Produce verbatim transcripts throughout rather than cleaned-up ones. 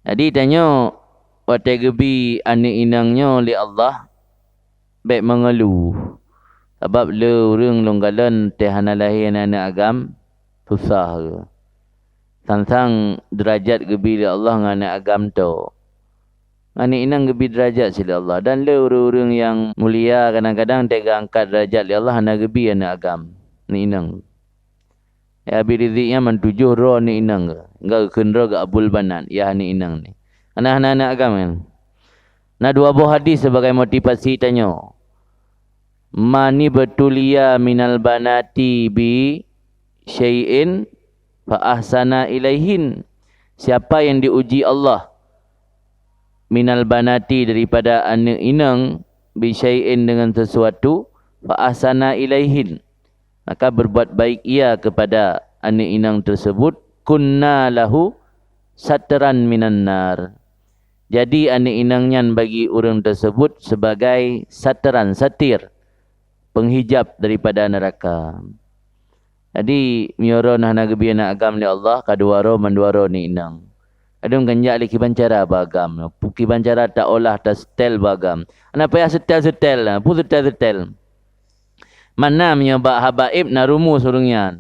Jadi tanyoe watée geubi aneuëk inong nyoe lé Allah, bék meungeuluh. Sabab le ureuëng lôn kalon teuh hana lahé aneuëk agam, susah geuh. Sang-sang deurajat geubi lé Allah ngon aneuëk agam tok. Aneuëk inong geubi deurajat cit lé Allah, dan le ureuëng-ureuëng nyang mulia kadang-kadang teuh geuangkat deurajat lé Allah hana geubi aneuëk agam, aneuëk inong. Ya Abi Rizik nyan man tujoh droe aneuëk inong geuh, enggak geukheun droe geuh Abul Banat, ya aneuëk inong ni. Hana, hana aneuëk agam nyan. Na dua boh hadis sebagai motivasi tanyoe. "Manibtuliya minal banati bi syai'in fa ahsana ilaihin." Siapa yang diuji Allah minal banati, daripada aneuëk inong, bi syai'in, dengan sesuatu, fa ahsana ilaihin, maka berbuat baik ia kepada aneuëk inong tersebut, kunna lahu satran minan nar. Jadi aneuëk inong nyan bagi ureuëng tersebut sebagai satran, satir, penghijab daripada neraka. Jadi meunyoe droe hana geubi aneuëk agam lé Allah, ka dua droe mandua droe aneuëk inong. Kadang kan jak lé kiban cara bak agam, kiban cara taolah, tasetel bak agam. Hana payah setel-setel, peue setel-setel. Mana meunyoe bak habaib na rumus ureuëng nyan.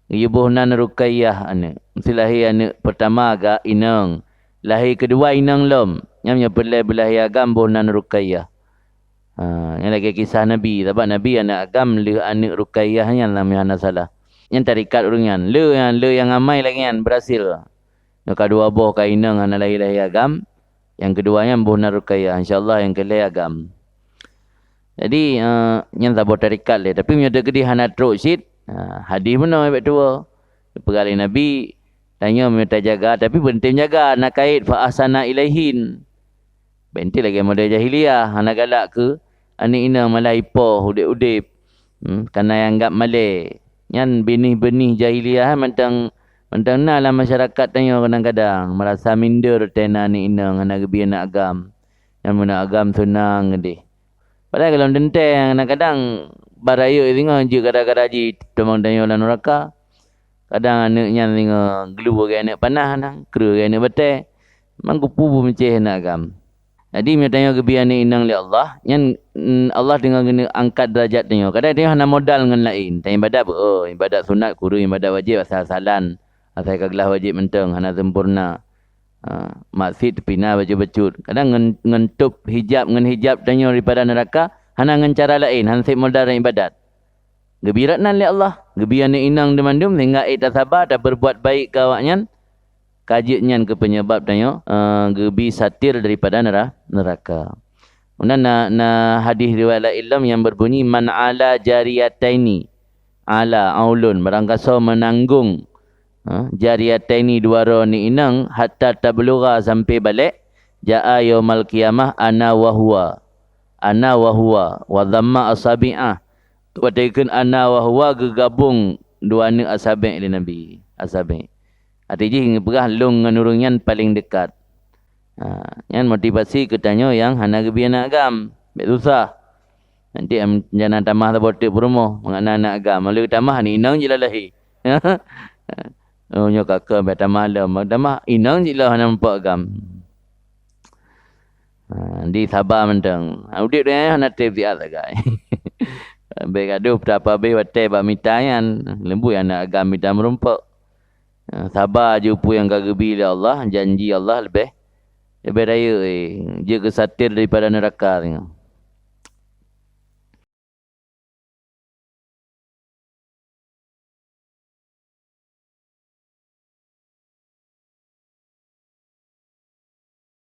Geuyue boh nan Ruqayyah aneuëk. Meusti lahé aneuëk pertama agak inong. Lahé keudua inong lom. Nyan meunyoe peureulée beulahé agam boh nan Ruqayyah. Ha, nyan lagée kisah Nabi. Sabab Nabi aneuëk agam lheueh aneuëk Ruqayyah nyan lam hana salah. Nyan tarikat ureuëng nyan. Le nyan, le nyang amai lagée nyan berhasil. Nyoe ka dua boh ka inong hana lahé-lahé agam. Nyang keudua nyan boh nan Ruqayyah. Insya Allah nyang keulhée agam. Jadi, eh, nyan saboh tarikat lé. Tapi meunyoe teukeudi hana trok cit, ha, hadis meunoe bék tuwoe. Peugah lé Nabi, tanyoe meunyoe tajaga, tapi beuntém jaga, na kait fa ahsana ilaihin. Bék enteuk lagée model jahiliyah, hana galak keu aneuëk inong, malah ipoh udeb-udeb. Hmm, kana nyang anggab malée. Nyan binih-binih jahiliyah mantong, mantong na lam masyarakat tanyoe kadang-kadang, merasa minder teuh na aneuëk inong, hana geubi aneuëk agam. Nyan meunan agam seunang geudeh. Padahai golom teuntée kadang-kadang bak rayeuk singoh jeuet gara-gara jih teumang tanyoe lam nuraka. Kadang aneuëk nyan singoh glue lagée aneuëk panah, nang kreueh lagée aneuëk batée. Mangkeupeue beumeucéh aneuëk agam. Jadi meunyoe tanyoe geubi aneuëk inong lé Allah, nyan, mm, Allah teungoh geuneuk angkat deurajat tanyoe. Kadang tanyoe hana modal ngon laén. Tanyoe ibadat beu, oh, ibadat sunat kureueng, ibadat wajéb asai-asalan. Asai ka glah wajéb mantong, hana sempurna. Ha, maksiet teupina bacut-bacut. Kadang ngon, ngon tôb hijab, ngon hijab tanyoe daripada neuraka, hana ngon cara laén, hana sép modal dan ibadat. Geubi rot nan lé Allah, geubi aneuëk inong dimandum sehingga ék tasaba, tapeurbuat baik keu awaknyan, ka jeuet nyan keu peunyeubab tanyoe, eh, geubi satir daripada neura-, neuraka. Kemudian na, na hadis riwayat laén lom nyang berbunyi, "Man ala jariyataini, ala aulun," barangkasoe meunanggong, ha, jariyataini, dua droe aneuëk inong, "hatta tablugha," sampai balek, "jaa yaumal qiyamah ana wa huwa." Ana wa huwa, wa dhamma asabi'ah. Watée geukheun ana wa huwa geugabong dua aneuëk asabe' lé Nabi. Asabe'. Até jih geupeugah lôn ngon ureuëng nyan paleng deukat. Ha, nyan motivasi keu tanyoe nyang hana geubi aneuëk agam. Bék susah. Nanti am-, jana tamah saboh teuk peurumoh, mangat na aneuëk agam. Lheueh tamah aneuëk inong jih lahé. Oh, nyoe ka keu bék tamah lom. Tamah inong jih lom hana muphom agam. Ha, di saba mantong. Ha, udeb donya nyoe hana treb siat sagai. Bék gadoh tapabeh watée bak mita nyan, leumboi aneuëk agam mita meurumpok. Ha, saba ju peue nyang ka geubi lé Allah, janji Allah leubeh, leubeh rayeuk, eh, jeuet keu satir daripada neuraka nyoe.